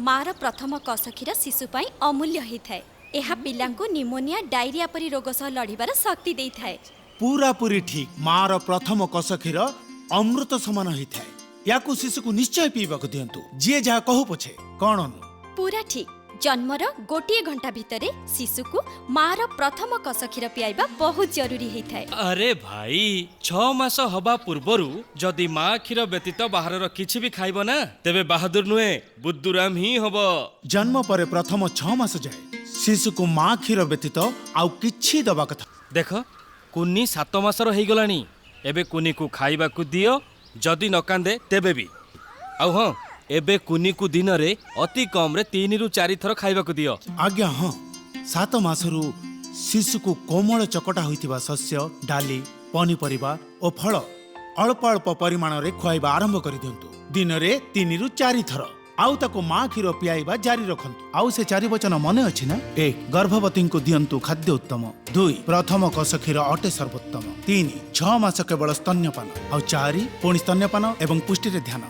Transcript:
ମାର ପ୍ରଥମ କଷ କ୍ଷୀର ଶିଶୁ ପାଇଁ ଅମୂଲ୍ୟ ହେଇଥାଏ। ଏହା ପିଲାଙ୍କୁ ନିମୋନିଆ, ଡାଇରିଆ ପରି ରୋଗ ସହ ଲଢ଼ିବାର ଶକ୍ତି ଦେଇଥାଏ। ପୁରାପୁରି ଠିକ। ମାର ପ୍ରଥମ କଷ କ୍ଷୀର ଅମୃତ ସମାନ ହେଇଥାଏ। ୟାକୁ ଶିଶୁକୁ ନିଶ୍ଚୟ ପିଇବାକୁ ଦିଅନ୍ତୁ, ଯିଏ ଯାହା କହୁ ପଛେ। କଣ ଅନୁ? ପୁରା ଠିକ। ଜନ୍ମର 1 ଘଣ୍ଟା ଭିତରେ ଶିଶୁକୁ ମାର ପ୍ରଥମ କଷ କ୍ଷୀର ପିଆଇବା ବହୁତ ଜରୁରୀ ହେଇଥାଏ। ଆରେ ଭାଇ, 6 ମାସ ହବା ପୂର୍ବରୁ ଯଦି ମା କ୍ଷୀର ବ୍ୟତୀତ ବାହାରର କିଛି ବି ଖାଇବ ନା, ତେବେ ବାହାଦୁର ନୁହେଁ, ବୁଦ୍ଦୁରାମ ହିଁ ହବ। ଜନ୍ମ ପରେ ପ୍ରଥମ 6 ମାସ ଯାଏ ଶିଶୁକୁ ମା କ୍ଷୀର ବ୍ୟତୀତ ଆଉ କିଛି ଦବା କଥା ଦେଖ, କୁନି 7 ମାସର ହେଇଗଲାଣି। ଏବେ କୁନିକୁ ଖାଇବାକୁ ଦିଅ, ଯଦି ନ କାନ୍ଦେ ତେବେ ବି। ଆଉ ହଁ, ଏବେ କୁନିକୁ ଦିନରେ ଅତି କମରେ 3ରୁ 4 ଥର ଖାଇବାକୁ ଦିଅ। ଆଜ୍ଞା ହଁ, 7 ମାସରୁ ଶିଶୁକୁ କୋମଳ ଚକଟା ହୋଇଥିବା ଶସ୍ୟ, ଡାଲି, ପନିପରିବା ଓ ଫଳ ଅଳ୍ପ ଅଳ୍ପ ପରିମାଣରେ ଖୁଆଇବା ଆରମ୍ଭ କରିଦିଅନ୍ତୁ, ଦିନରେ 3ରୁ 4 ଥର। ଆଉ ତାକୁ ମା କ୍ଷୀର ପିଆଇବା ଜାରି ରଖନ୍ତୁ। ଆଉ ସେ ଚାରି ବଚନ ମନେ ଅଛି ନା? 1, ଗର୍ଭବତୀଙ୍କୁ ଦିଅନ୍ତୁ ଖାଦ୍ୟ ଉତ୍ତମ। 2, ପ୍ରଥମ କଷ କ୍ଷୀର ଅଟେ ସର୍ବୋତ୍ତମ। 3, 6 ମାସ କେବଳ ସ୍ତନ୍ୟପାନ। ଆଉ 4, ପୁଣି ସ୍ତନ୍ୟପାନ ଏବଂ ପୁଷ୍ଟିରେ ଧ୍ୟାନ।